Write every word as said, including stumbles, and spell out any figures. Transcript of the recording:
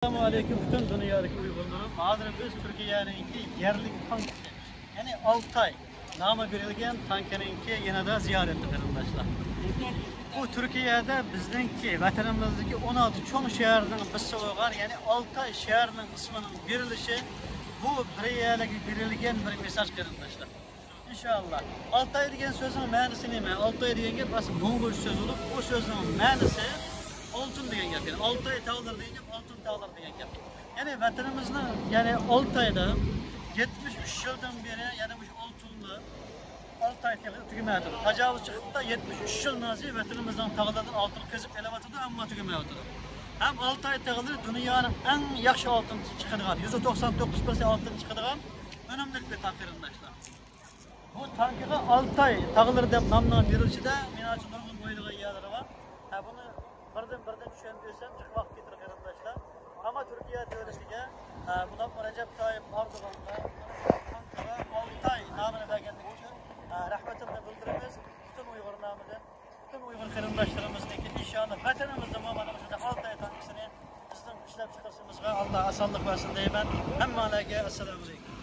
ئەسسالامۇ ئەلەيكۇم پۈتۈن دۇنيادىكى ئۇيغۇرلىرىم. ھازىر بىز تۈركىيەنىڭكى يەرلىك تانكىسى، يەنى ئالتاي نامى بېرىلگەن تانكىنىڭكى يېنىدا زىيارەتتە قېرىنداشلار. بۇ تۈركىيەدە بىزنىڭكى ۋەتىنىمىزدىكى ئون ئالتە چوڭ شەھەرنىڭ بىرسى بولغان، يەنى ئالتاي شەھىرىنىڭ ئىسمىنىڭ بېرىلىشى، بۇ بىر يەرلىككە بېرىلگەن بىر مېساج قېرىنداشلار. ئىنشائاللا. ئالتاي دېگەن سۆزنىڭ مەنىسى نېمە؟ ئالتاي دېگەن گەپ ئەسلى موڭغۇلچە سۆز بولۇپ، بۇ سۆزنىڭ مەنىسى ئالتۇن دېگەن گەپ. يەنى ئالتاي تاغلىرى دېگەن گەپ ئالتۇن تاغلىرى دېگەن گەپ. يەنى ۋەتىنىمىزنىڭ، يەنى ئالتايدا يەتمىش ئۈچ يىلدىن بېرى، يەنى مۇشۇ ئالتۇنلار ئالتاي تېغى تۈگىمەيۋاتىدۇ. تاجاۋۇزچى خىتاي يەتمىش ئۈچ يىلدىن زىيان ۋەتىنىمىزنىڭ تاغلىرىدىن ئالتۇن قېزىپ ئېلىۋاتىدۇ، ئەمما تۈگىمەيۋاتىدۇ. ھەم ئالتاي تاغلىرى دۇنيانىڭ ئەڭ ياخشى ئالتۇن چىقىدىغان، يۈزدە توقسان توققۇز پىرسەنت ئالتۇن چىقىدىغان ئۈنۈملۈك بىر تاغ قېرىنداشلار. بۇ تانكىغا ئالتاي تاغلىرى دەپ نامنىڭ بېرىلىشىدە مېنىڭچە نۇرغۇن ئويلىغان يەرلىرى بار. ھە، بۇنى بىردىن بىردىن چۈشەندۈرسەم جىق ۋاقىت كېتىدۇ قېرىنداشلار. ئەمما تۈركىيە دۆلىتىگە، ھە، بولۇپمۇ رەجەپ تايىپ ئەردوغانغا تانكىغا ئالتاي نامىنى بەرگەنلىكى ئۈچۈن، ھە، رەھمىتىمنى بىلدۈرىمىز. پۈتۈن ئۇيغۇر نامىدىن، پۈتۈن ئۇيغۇر قېرىنداشلىرىمىزنىڭكى ئىنشائاللا ۋەتىنىمىزدىمۇ مانا مۇشۇنداق ئالتاي تانكىسىنى بىزنىڭ ئىشلەپ چىقىرىشىمىزغا ئاللا ئاسانلىق بەرسۇن دەيمەن. ھەممەڭلارگە ئەسسالامۇ ئەلەيكۇم.